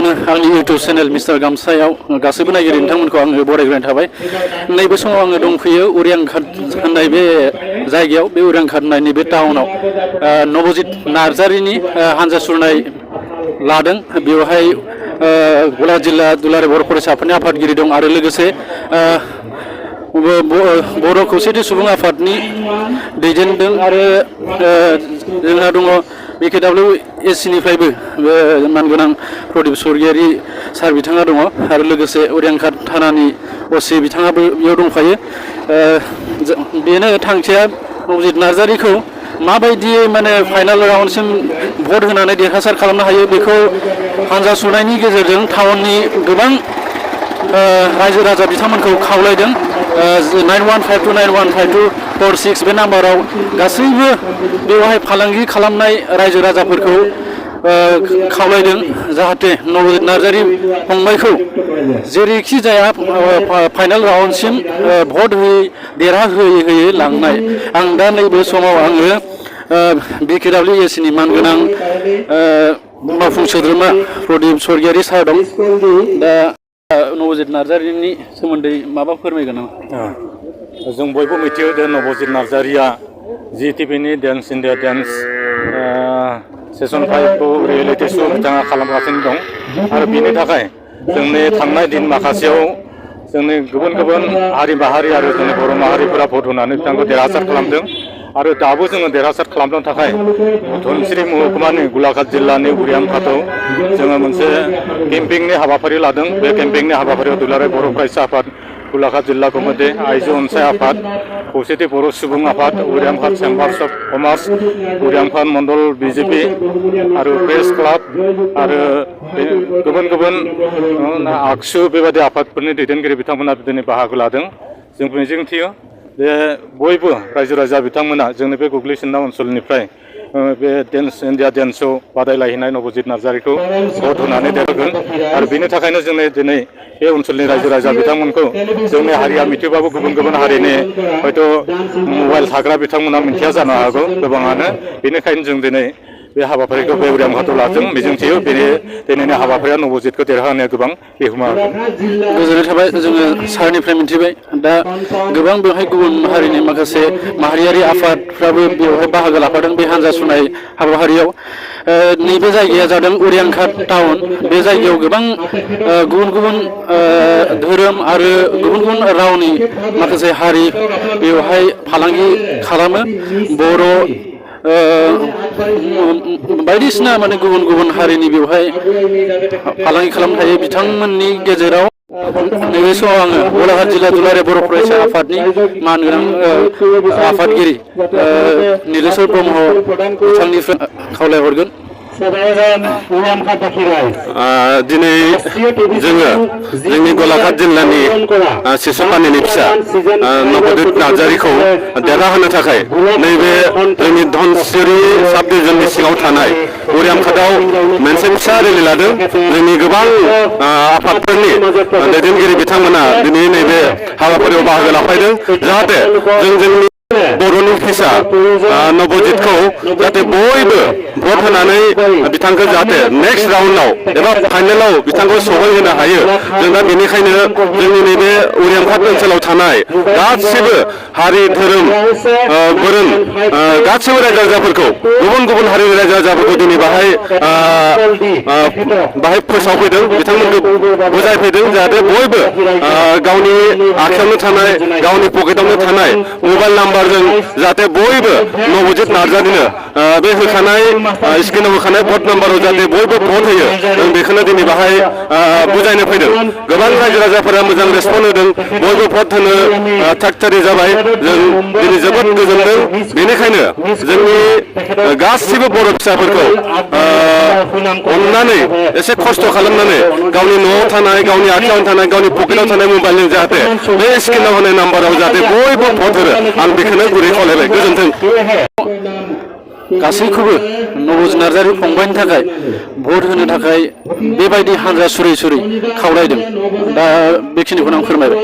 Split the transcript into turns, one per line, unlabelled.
गिबियावनो आंनि YouTube channel mister गामसायाव गासैबो नायगिरि नोंथांमोनखौ आङो बरायग्रोनाय थाबाय। नैबे समाव आङो दंफैयो उरियांघाट होननाय बे जायगायाव, बे उरियांघाट होननाय नैबे टाउनाव नबजित नार्जारिनि हानजा सुरनाय लादों। बेवहाय गलाघाट जिल्ला दुलाराय बर' फरायसा आफादनि आफादगिरि दं आरो लोगोसे बर' खौसेथि सुबुं आफादनि दैदेनदों आरो जोंहा दङ BKWSC निफ्रायबो मानगोनां प्रदीप स्वर्गियारि सार बिथाङा दङ आरो लोगोसे उरियांघाट थानानि OC बिथाङाबो बेयाव दंफायो। बेनो थांखिया नबजित नार्जारिखौ माबायदियै माने फाइनाल राउन्डसिम भट होनानै देरहासार खालामनो हायो बेखौ हानजा सुरनायनि गेजेरजों टाउननि गोबां रायजो राजा बिथांमोनखौ खावलायदों। 9152915246 बे नाम्बाराव गासैबो बेवहाय फालांगि खालामनाय रायजो राजाफोरखौ खावलायदों जाहाथे नबजित नार्जारि फंबायखौ जेरैखि जाया फाइनाल राउन्डसिम भट देरहाहोयै लांनाय। आं दा नैबे समाव आङो BKWSC नि मानगोनां मावफुं सोद्रोमा प्रदीप स्वर्गियारि सार दं। दा नबजित नार्जारिनि सोमोन्दै माबा फोरमायगोन नामा?
जों बयबो मिथियो जे नबजित नार्जारिया GTVनि डेन्स इन्डिया डेन्स सिजन 5खौ रियेलिटि श' बिथाङा खालामगासिनो दं आरो बेनि थाखाय जोंनि थांनाय दिन माखासेयाव जोंनि गुबुन गुबुन हारि माहारि आरो जोंनि बर' माहारिफोरा भट होनानै बिथांखौ देरहासार खालामदों आरो दाबो जोङो देरहासार खालामनो थाखाय धनसिरि महकुमानि गलाघाट जिल्लानि उरियांघाटआव जोङो मोनसे केम्पिंनि हाबाफारि लादों। बे केम्पिंनि हाबाफारियाव दुलाराय बर' फरायसा आफाद, गलाघाट जिल्ला कमिटि, आइजो अनसाय आफाद, खौसेथि बर' सुबुं आफाद, उरियांघाट चेम्बार्स अफ कमार्स, उरियांघाट मण्डल BJP आरो प्रेस क्लाब आरो गुबुन गुबुन आगसु बेबायदि आफादफोरनि दैदेनगिरि बिथांमोना दिनै बाहागो लादों। जों मिजिंथियो जे बयबो रायजो राजा बिथांमोना जोंनि बे गोग्लैसोनाय ओनसोलनिफ्राय बे डेन्स इन्डिया डेन्स श' बादायलायहैनाय नबजित नार्जारिखौ भट होनानै देरहागोन आरो बेनि थाखायनो जोंनि दिनै बे ओनसोलनि रायजो राजा बिथांमोनखौ जोंनि हारिया मिथिबाबो गुबुन गुबुन हारिनि हयथ' मबाइल थाग्रा बिथांमोना मिथिया जानो हागौ गोबाङानो। बेनिखायनो जों दिनै बे हाबाफारिखौ बे उरियांघाटआव लादों। मिजिंथियो दिनैनि हाबाफारिया नबजितखौ देरहाहोनायाव गोबां बिहोमा होगोन।
गोजोननाय थाबाय, जोङो सारनिफ्राय मिथिबाय। दा गोबां बेवहाय गुबुन हारिनि माखासे माहारियारि आफादफ्राबो बेवहाय बाहागो लाफादों बे हानजा सुरनाय हाबाफारियाव। नैबे जायगाया जादों उरियांघाट टाउन। बे जायगायाव गोबां गुबुन गुबुन धोरोम आरो गुबुन गुबुन रावनि माखासे हारि बेवहाय फालांगि खालामो। बर' बायदिसिना माने गुबुन गुबुन हारिनि बेवहाय फालांगि खालामनो हायो। बिथांमोननि गेजेराव नैबे समाव आङो गलाघाट जिल्ला दुलाराय बर' फरायसा आफादनि मानगोनां आफादगिरि नीलेश्वर ब्रह्म बिथांनिफ्राय खावलायहरगोन।
दिनै जोङो जोंनि गलाघाट जिल्लानि सिसुपानिनि फिसा नबजित नार्जारिखौ देरहाहोनो थाखाय नैबे जोंनि धनसिरि साब डिभिजननि सिङाव थानाय उरियांघाटआव मोनसे फिसा रेलि लादों। जोंनि गोबां आफादफोरनि दैदेनगिरि बिथांमोना दिनै नैबे हाबाफारियाव बाहागो लाफैदों जाहाथे जोंनि बर'नि फिसा नबजितखौ जाहाथे बयबो भट होनानै बिथांखौ जाहाथे नेक्स्ट राउन्डआव एबा फाइनेलाव बिथांखौ सहैहोनो हायो। जों दा बेनिखायनो जोंनि नैबे उरियांघाट ओनसोलाव थानाय गासिबो हारि धोरोम बोरोन गासिबो रायजो राजाफोरखौ गुबुन गुबुन हारिनि रायजो राजाफोरखौ दिनै बाहाय फोसावफैदों, बिथांमोनखौ बुजायफैदों जाहाथे बयबो गावनि आखायावनो थानाय गावनि पकेटावनो थानाय मबाइल नाम्बारजों जाहाथे बयबो नबजित नार्जारिनो बे होखानाय स्क्रिनाव होखानाय भट नाम्बाराव जाहाथे बयबो भट होयो। जों बेखौनो दिनै बाहाय बुजायनो फैदों। गोबां रायजो राजाफोरा मोजां रेसपन्स होदों, बयबो भट होनो थाग-थियारि जाबाय। जों दिनै जोबोद गोजोनदों। बेनिखायनो जोंनि गासिबो बर' फिसाफोरखौ अननानै एसे खस्थ' खालामनानै गावनि न'आव थानाय गावनि आखायाव थानाय गावनि पकेटाव थानाय मबाइलजों जाहाथे बे स्क्रिनाव होनाय नाम्बाराव जाहाथे बयबो भट होयो। आं बेखौनो गुरै खावलायबाय। गोजोन्थों।
गासैखौबो नबजित नार्जारि फंबायनि थाखाय भट होनो थाखाय बेबायदि हानजा सुरै सुरै खावलायदों। दा बेखिनिखौनो आं फोरमायबाय।